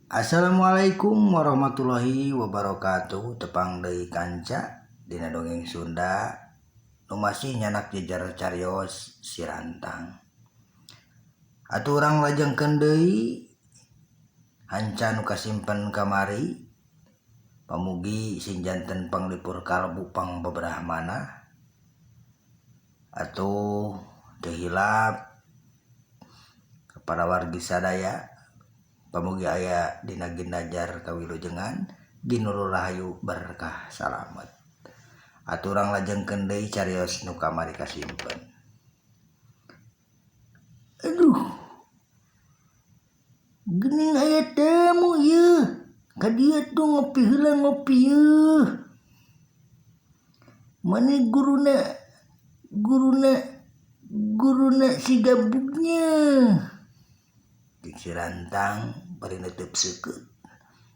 Assalamualaikum warahmatullahi wabarakatuh tepang deui kanca dina dongeng Sunda nu masih nyanak jejer carios si Rantang. Atuh urang lajengkeun deui hanca nu kasimpen kamari pamugi sing janten panglipur kalbu pangbeberahmana atuh teu hilap para wargi sadaya pamugi aya dina ginajar kawilujengan ginurul rahayu berkah salamet atuh urang lajengkeun deui carios nu kamari kasimpen. Aduh geuning aya tamu ieu ka dieu tuh ngopi heula ngopi ieu maneh guruna guruna guruna si gabugnya. Cik si Rantang bari neuteub seukeut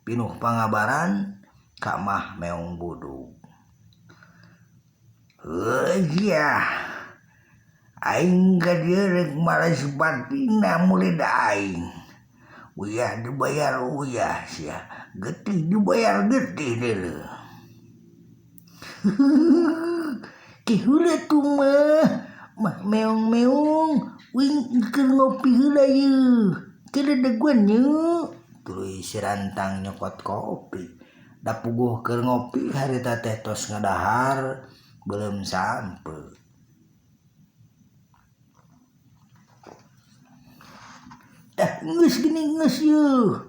pinuh pangabaran ka mah meong budug. Heuh sia aing ka dieu rek malas batina murid aing. Uyah dibayar uyah sia getih dibayar getih deuleuh. Teh heula tuh mah mah meong-meong uing keur ngopi heula yeuh teu dedeguan nya. Tuluy si Rantang nyokot kopi da puguh keur ngopi harita teh tos ngadahar beuleum sampeu. Tah geus geuning geus yeuh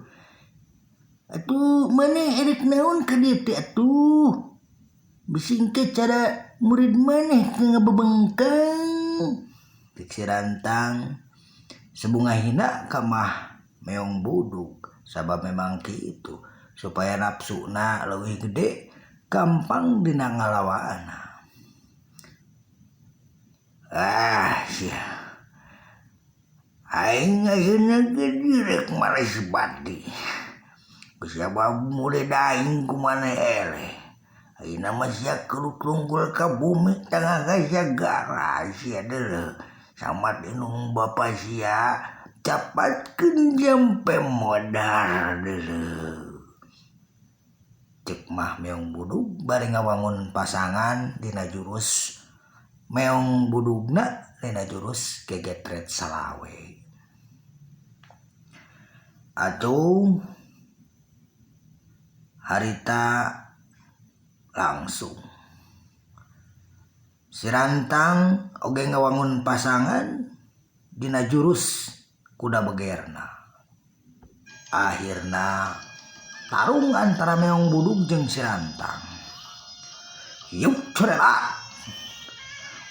atuh maneh erek naon ka dieu teh atuh. Bisi engke cara murid maneh ke ngabebengkang. Cek si Rantang sebunga hina ka mah meong budug sabab memang kitu supaya nafsuna leuwih gede gampang dina ngalawana. Ah sia aing ayeuna ge direk mares bati kusabab murid aing ku maneh eleh ayeuna mah sia keruk rungkul ka bumi tangah ka sagara sia deuleuh samad indung bapa sia capatkeun jampe modar deuleuh cek mah meong budug bari ngawangun pasangan dina jurus meong budugna dina jurus gegetret salawe. Atuh harita langsung si Rantang oge ngawangun pasangan dina jurus kuda begerna. Akhirna tarung antara meong budug jeung si Rantang. Yuk curela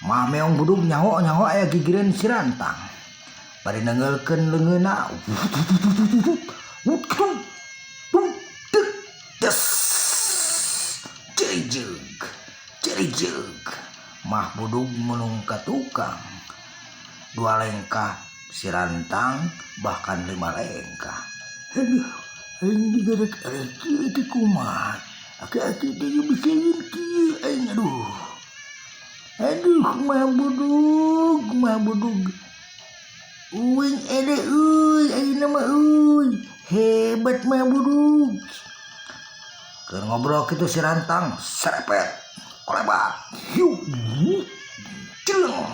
mah meong budug nyaho-nyaho aya gigireun si Rantang. Bari nengelkeun leungeunna cerijeug cerijeug mah budug mulung ka tukang dua lengkah si Rantang bahkan lima lengkah. Aduh aing digerek arek kieu teh kumaha aki-aki teh biseun kieu aing aduh aduh mah budug uing ede euy ayeuna mah euy hebat mah budug. Keur ngobrol kitu si Rantang serepet kolebat hiu jeleng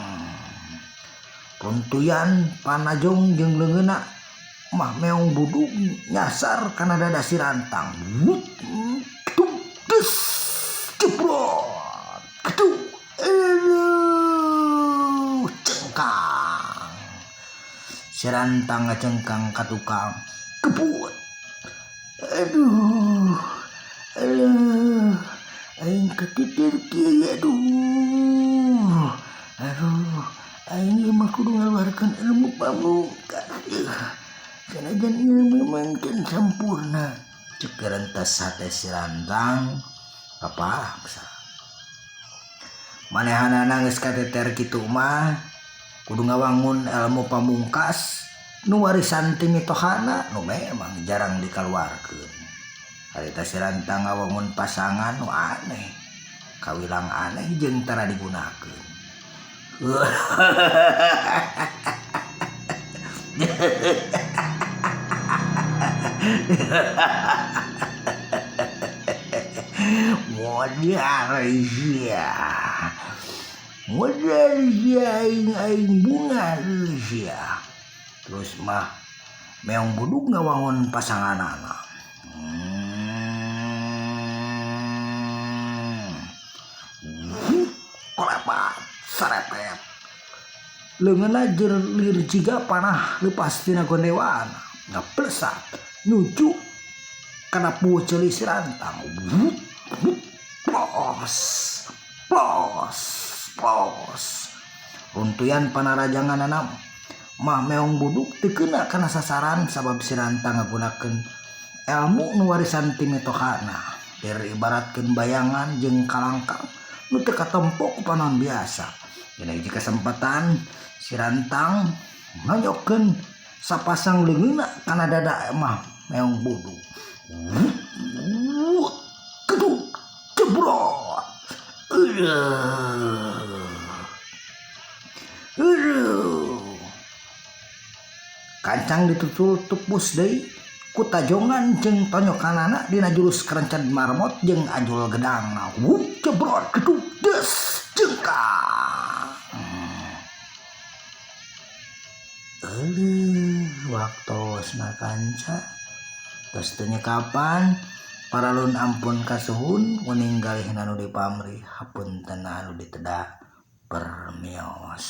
runtuyan panajong jeung leungeunna mah meong budug nyasar kana dada si Rantang. Des jebrot ketu aduh cengkang si Rantang ngacengkang ka tukang kebut. Aduh aduh aing ketitir kieu aduh aduh aing ieu mah kudu ngaluarkeun ilmu pamungkas sanajan ilmu memang can sampurna. Cek rentas hate si Rantang kapaksa manehanana geus kateter kitu mah kudu ngawangun ilmu pamungkas nu warisan ti mitohana nu memang jarang dikaluarkeun. Harita si Rantang ngawangun pasangan nu aneh kawilang aneh jeung tara digunakeun. Modar sia. Modar sia aing aing bunga sia. Terus mah meong budug ngawangun pasanganana. Kolepat sarepet. Leungeunna lir jiga panah leupas tina gondewana ngaplesat nuju kana puweuh ceuli si rantang. Plos plos plos runtuyan panarajanganana mah meong budug teu keuna kana sasaran sabab si rantang ngagunakeun elmu nu warisan ti mitohana lir ibaratkeun bayangan jeung kalangkang nu teu katempo ku panon biasa. Dina hiji kasempatan si rantang nonjokeun sapasang leungeunna kana dada mah meong budug. Keduk jebrot. Kancang ditutul tupus deui ku tajongan jeung tonyokanana dina jurus kerenced marmot jeung ajul gedang. Wup jebrot keduk des jengkang. Euleuh waktosna kanca. Tos teu nyekapan paralun ampun kasuhun uning galihna nu dipamrih hapunten anu diteda permios.